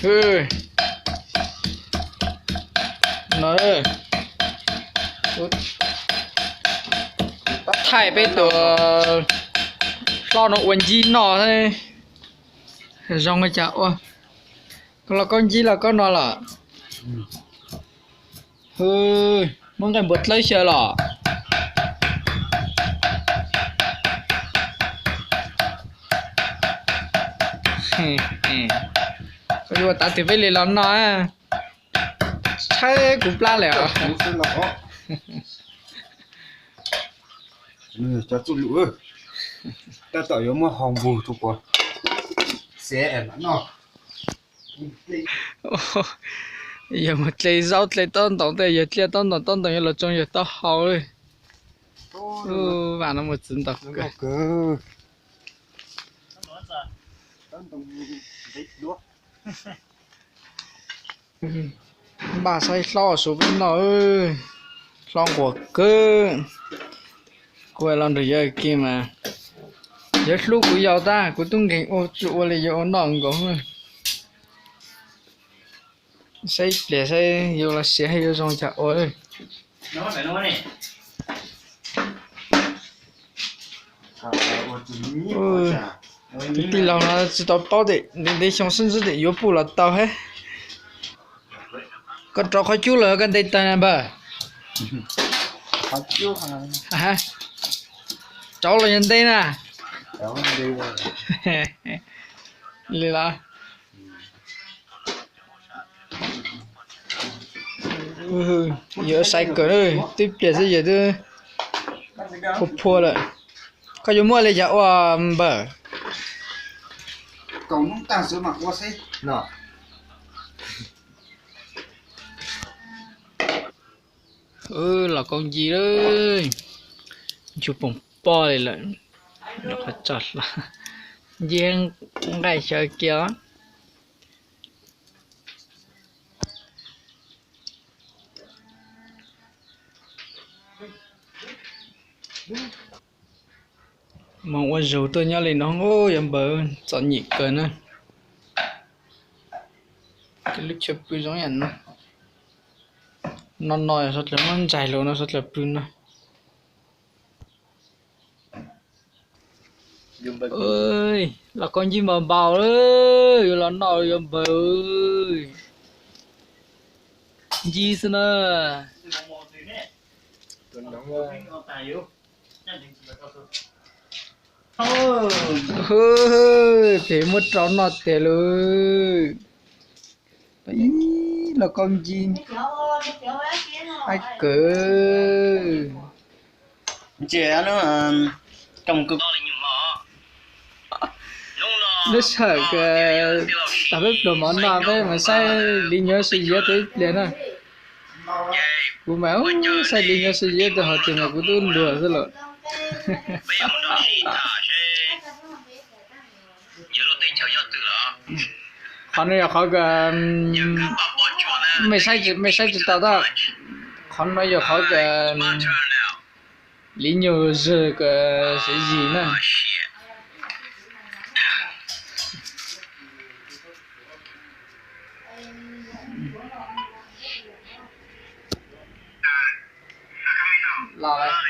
Hwj, no, thaij peb tus hlob no ua ncib noj, zoo li cas ua. Koj los koj ncib los koj no los. Hwj, muab nqaij npua dlawb xyaw los. Koj yuav ua tav twg peb li los noj. Tshaib kuv plab lawm os. Cov txuj lus, tab tom yuav muab hau npug rau kuv, xev mam noj. Yog mus hle zaub hle taub ntoos tej, yog dlia taub ntoos, taub ntoos yuav los tsoo yog taub hau li. Vam no mus txwv ntaus kawg. Npaj saib hlob suav peb noj, hlob nquag kawg. Kuv los nrog yawg kiag mas yawg hlub kuv yau tag, kuv tub nkeeg ua tsuj ua li yawg ua noj nkaus. Saib ib pliag saib yuav los siav yuav zoo cas ua. Kwv tij laug no tsis tau paub tias ntev ntev xyoo xwb ntxwb tias yuav puj los tau thiab. Koj rau qhov cub los koj nte tawg na npawg? Rau los yog nte na? Li los? Yawg sai kawg, twb ib pliag xwb yawg twb phua phua lawm. Koj yuav muab li cas ua npawg? Los kaub ncig lawm, ntsug poom poj li lawm. Qhov tso hlo, ncig nqaij xyaw kiag. Moog ua zug tuaj nyob li no, yog npawg txom nyem kawg na. Lub chaw pw zoo yam no, no no yog suav dlawg muab ntsaig lug no suav dlawg pw no. Los kaub ncig npaum npaum, yuav los noj yuav npawg. Ncig xwb na. Pem muab rau noj tiag lauj. Ib los kaub ncig, haib kawg. Neb sawm tas peb pluag mov noj peb mas saib Li Nyuag Sib Yiav tau ib pliag na. Kuv mas saib Li Nyuag Sib Yiav tau hov twg mas kuv twb luag xwb lawm. Qhov no yog qhov kws mej saib tsis tau tag. Qhov no yog qhov kws Li Nyuag Zwg kws Siv Yis na. Los lawm,